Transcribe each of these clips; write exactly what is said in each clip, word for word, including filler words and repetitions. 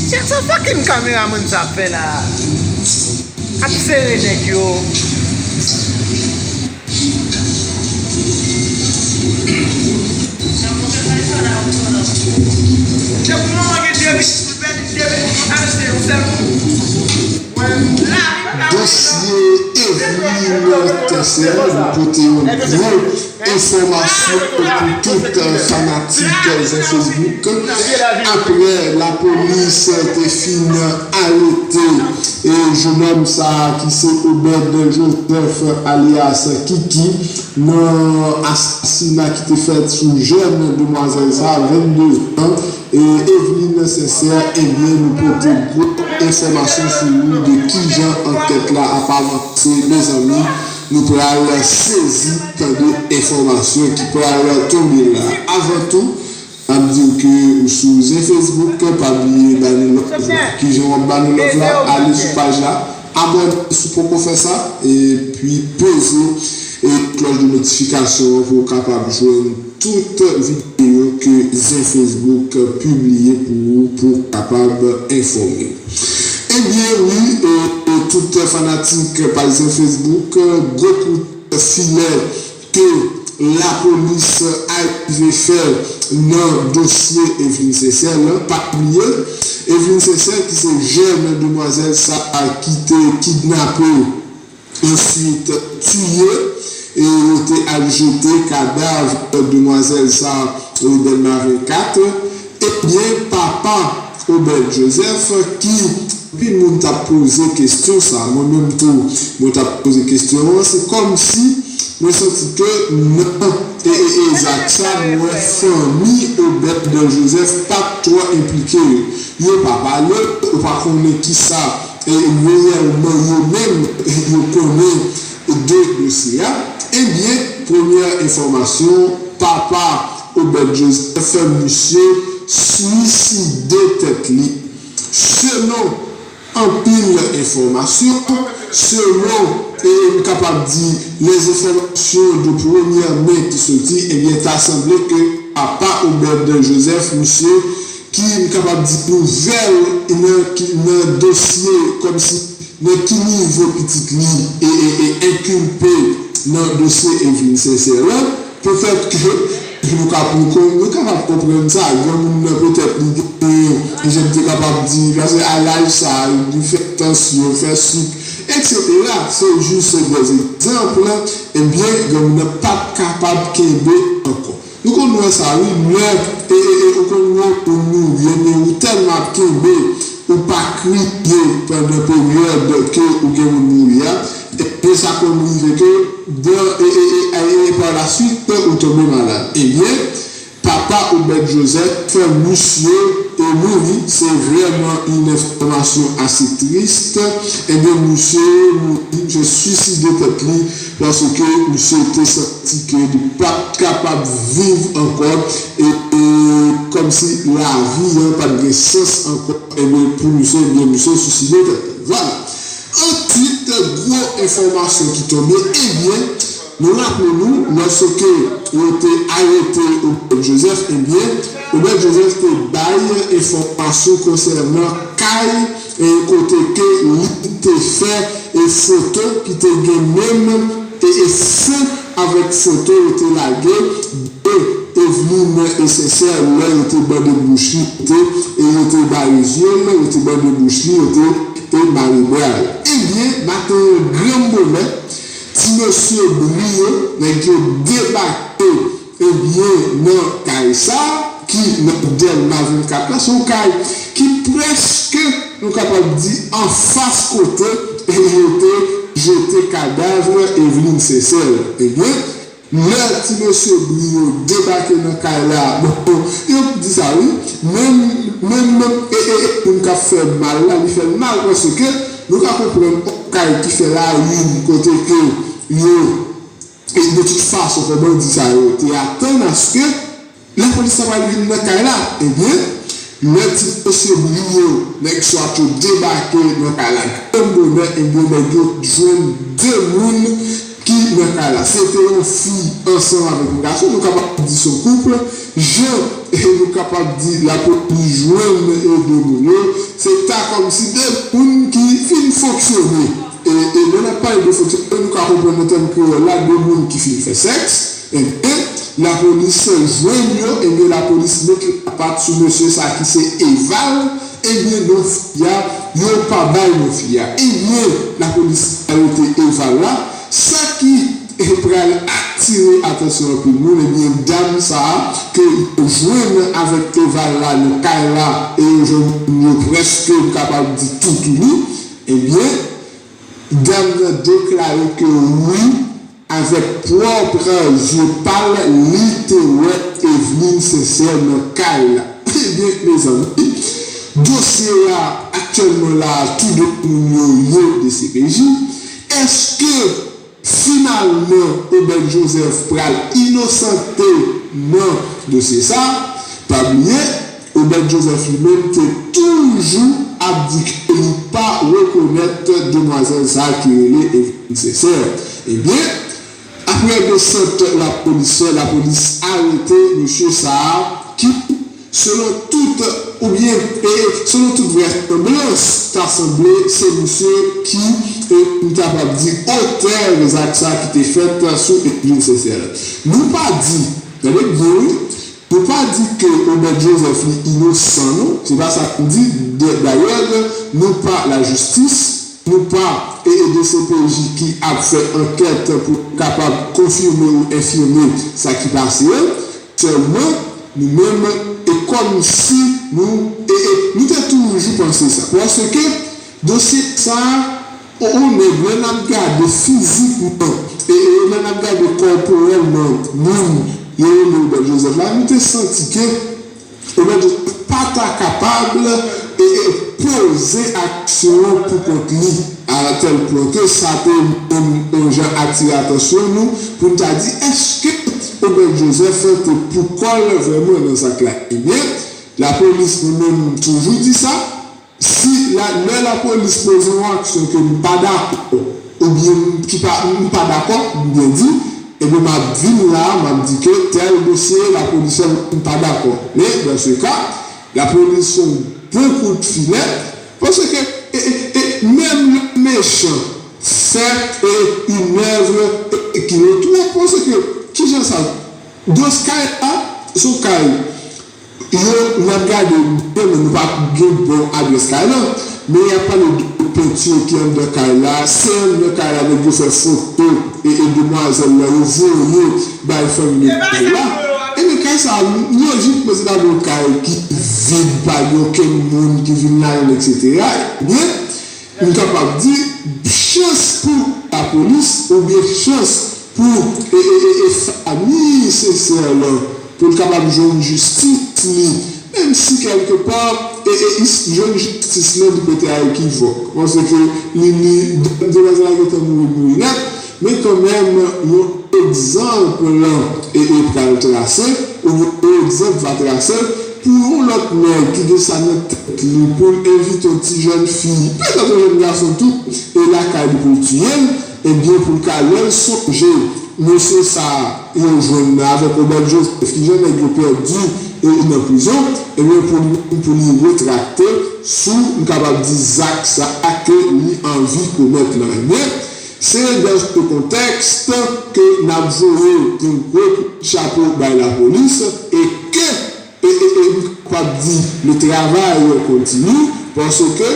Chak sa fucking kameramann sa ap fè la. Ap sere nèg yo. Dosye Eveline Sincère, nou pote yon gwo enfòmasyon pou tout fanatik Zen Facebook. Aprè lapolis te fin arete e jennonm sa a ki se Obed Joseph alyas Kiki nan asasina ki te fèt sou jèn demwazèl sa a, vennde zan, e Eveline Sincère, ebyen, nou pote gwo enfòmasyon sou li de kijan ankèt la ap avanse, mezanmi. Nou pral sezi tande enfòmasyon ki pral tonbe la. Avan tou, n ap di w ke ou sou Zen Facebook, pa bliye ba nou love la. Kijan w ap ba nou love la? Ale sou paj la, abòne si w poko fè sa, epi peze e klòch de notifikasyon an pou w kapab jwenn tout videyo ke Zen Facebook pibliye pou ou, pou w kapab enfòme. Ebyen wi, e, e, tout fanatik paj Zen Facebook, gwo kout filè ke lapolis arive fè nan dosye Eveline Sincère lan, pa bliye, Eveline Sincère ki se jèn demwazèl sa a ki te kidnape, answit tiye, e yo te al jete kadav demwazèl sa a, e, Dèlma vennkat. Ebyen, papa Obed Joseph, ki anpil moun t ap poze kesyon sa, mwen menm tou, mwen t ap poze kesyon an, se kòmsi mwen santi ke nan, e, e, e, zak sa, mwen, fanmi Obed Joseph pa t twò enplike yo. Yo pa pale, ou pa konnen kisa, e, reyèlman yo menm, e, yo konnen de dosye a. Ebyen, premyè enfòmasyon, papa Obed Joseph, misye swiside tèt li. Selon anpil enfòmasyon, selon, e m kapab di, les informations de première main ki soti, ebyen, ta sanble ke papa Obed Joseph, misye ki, m kapab di, nouvèl nan, ki, nan dosye, kòmsi nan ki nivo pitit li e, e, e enkilpe nan dosye Eveline Sincère lan, petèt ke nou ka, nou ka, nou kapab konprann sa, granmoun nan petèt li gen, jan m te kapab di, paske a laj sa, li fè tansyon, fè sik, etsetera. Se jis de egzanp, ebyen, granmoun nan p ap kapab kenbe ankò. Nou konn wè sa, wi, lè, e, e, e, ou konn wè yon moun mouri, ebyen, ou tèlman ap kenbe, ou pa kriye pandan peryòd ke ou gen moun mouri a, ebyen, sa konn rive ke, dan, e, e, e, e, e, pa la suite, ou tonbe malad. Ebyen, papa Obed Joseph, misye, e, mouri, se vrèman yon enfòmasyon ase tris. Ebyen, misye mouri, misye swiside tèt li, paske misye te santi ke li p ap kapab viv ankò, e, e kòmsi lavi an pa t gen sans ankò, ebyen, pou misye, ebyen, misye swiside tèt li. Vwala. Answit, gwo enfòmasyon ki tonbe, ebyen, nou raple nou, lòske yo te arete Obed Joseph, ebyen, Obed Joseph te bay enfòmasyon konsènan kay, e, kote ke li te fè, e, foto ki te gen menm, e, e, san avèk foto yo te lage de Eveline Sincère lè yo te bande bouch li, te, e yo te bare zye l, yo te bande bouch li, yo te, e mare bra l. Ebyen, maten an granm bonè, ti mesye Brio, nèg yo debake, ebyen, nan kay sa, ki nan Dèlma vennkat la, se yon kay ki prèske, nou kapab di, anfas kote, e yo te jete kadav Eveline Sincère. Ebyen, lè ti mesye bri yo debake nan kay la, bon, yo di sa wi, menm, menm, menm, e, e, e, moun k ap fè mal la, li fè l mal paske nou ka konprann yon kay ki fè lalin kote ke yo, e, de tout fason, fò bandi sa yo te atann aske lapolis ta pral vin nan kay la. Ebyen, lè ti mesye bri yo, nèg swat yo debake nan kay la, grann bonè, ebyen, nèg yo jwenn de moun ki nan kay la. Se te yon fi ansanm avèk yon gason, nou kapab di se yon koup, jan, e, nou kapab di lapolis jwenn, e, de moun yo, se ta kòmsi de moun ki fin fonksyone. E, e lè n ap pale de fonksyone, nou ka konprann nan tèm kreyòl la, de moun ki fin fè sèks, ebyen, lapolis jwenn yo, ebyen, lapolis met lapat sou mesye sa ki se Eval, ebyen, non fi a, yo pa bay non fi a. Ebyen, lapolis arete Eval la, sa ki, e, pral atire atansyon anpil moun, ebyen, dam sa a ke yo jwenn avèk Eval la nan kay la, e yo jwenn moun yo prèske, m kapab di, toutouni, ebyen, dam nan deklare ke wi, avèk pwòp zye pa l, li te wè Eveline Sincère nan kay la. Ebyen, mezanmi, dosye a aktyèlman la, tou de moun yo ye D C P J. Èske finalman Obed Joseph pral inosante nan dosye sa? Pa bliye, Obed Joseph li menm te toujou ap di ke li pa rekonèt demwazèl sa a ki rele Eveline Sincère. Ebyen, apre desant lapolis fè, lapolis arete mesye sa a ki, selon tout, oubyen, e, selon tout vrèsanblans, ta sanble se misye ki, e, m kapab di, otè zak sa a ki te fèt sou Eveline Sincère. Nou pa di, tande byen wi, nou pa di ke Obed Joseph li inosan non, se pa sa n di. Dayè, nou pa lajistis, nou pa, e, e, D C P J ki ap fè ankèt pou kapab konfime ou enfime sa ki pase an. Sèlman, nou menm, e kòmsi nou, e, e, nou te toujou panse sa. Paske dosye sa a, o, o nèg, lè n ap gade fizikman, e, e, lè n ap gade kòporèlman moun yo rele Obed Joseph la, nou te santi ke Obed Joseph pa ta kapab, e, e, poze aksyon an pou kont li, a tèl pwen ke sa te menm yon jan atire atansyon nou pou n ta di, èske Obed Joseph te pou kò l vrèman nan zak la? Ebyen, lapolis, nou menm, toujou di sa, si la, lè lapolis poze yon aksyon ke m pa dakò, oubyen ki pa, m pa dakò, m byen di, ebyen, m ap vin la, m ap di ke tèl dosye, lapolis fè m pa dakò. Men, dans ce cas, lapolis se yon bon kout filè, paske, e, e, e, menm le méchant fait, e, une œuvre, e, e, qui le trouve, paske, kijan sa, dans ce cas la, se yon kay, yo, n ap gade byen, men nou pa gen bon adrès kay la. Men y ap pale de penti ki anndan kay la. Se anndan kay la, nèg yo fè foto e, e demwazèl la, yo voye bay fanmi demwazèl la. Ebyen, kay sa a, lojikman, se ta dwe yon kay ki vid, pa gen okenn moun ki vin ladan l, etsetera. Ebyen, m kapab di, chans pou lapolis, oubyen chans pou, e, e, e, e, fanmi Sincère lan, pou l kapab jwenn jistis li, menm si kèlkepa, e, e, jwenn jistis lan li pote a ekivòk. Paske li, li, demwazèl la gentan mouri, mouri nèt, men kanmenm, yon egzanp, e, e, pral trase, oubyen yon egzanp va trase, pou yon lòt nèg ki gen sa nan tèt li, pou l envite yon ti jèn fi, petèt yon jèn gason tou, e lakay li pou l tiye l, ebyen, pou l ka, lè l sonje mesye sa a, yo jwenn nan avèk Obed Joseph, kijan nèg yo pèdi, e, nan prizon, ebyen, pou li, pou li retrakte sou, m kapab di, zak sa a ke li anvi komèt lan. Ebyen, se dans ce contexte ke n ap voye yon gwo kout chapo bay lapolis e ke, e, e, e, m kapab di, le travail continue, paske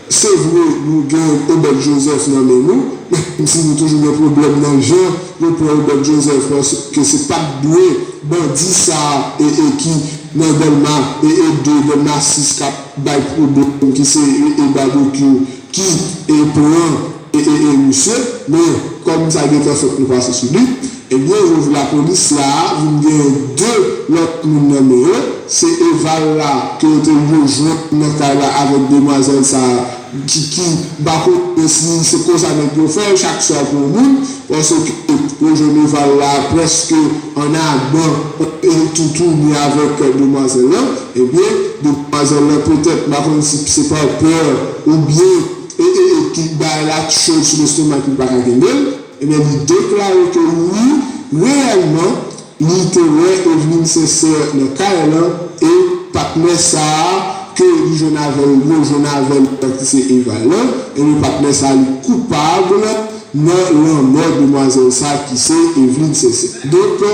se vre, nou gen Obed Joseph nan men nou, men si nou toujou gen pwoblèm nan jan yo pran Obed Joseph, paske se pa t dwe bandi sa a, e, e ki nan Dèlma, e, e de, Dèlma sis k ap bay pwoblèm, ki se, e, e Babekyou, ki, e, pran, e, e, e misye, Men, kòm sa gentan fèt nou pase sou li, ebyen, yo, lapolis la vin gen de lòt moun nan men yo. Se Eval la ke yo te rejwenn nan kay la avèk demwazèl sa a ki, ki pa konnen si se konsa nèg yo fè chak swa pou yon moun, paske yo jwenn Eval la prèske an adan e toutouni avèk demwazèl lan. Ebyen, demwazèl lan petèt, m pa konn si se pa pè oubyen e, e, e ki bay la cho sou lestomak li pa ka kenbe l, ebyen, li deklare ke wi, reyèlman, li te wè Eveline Sincère nan kay lan e patnè sa a ke li jwenn avè l, yo jwenn avè l ki se Eval lan, ebyen patnè sa a li koupab nan lanmò demwazèl sa a ki se Eveline Sincère. Donk,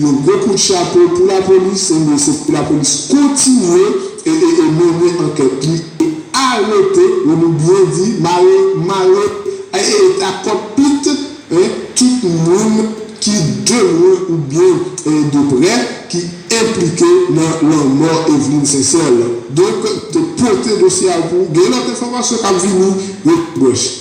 yon gwo kout chapo pou lapolis, ebyen se pou lapolis kontinye e, e, e mennen ankèt li e arete, yo nou byen di, mare, mare, e, e, ak kòd pit, en, tout moun ki de lwen oubyen, en, de prè, ki enplike nan lanmò Eveline Sincère lan. Donk, te pote dosye a pou gen lòt enfòmasyon k ap vini, rete branche.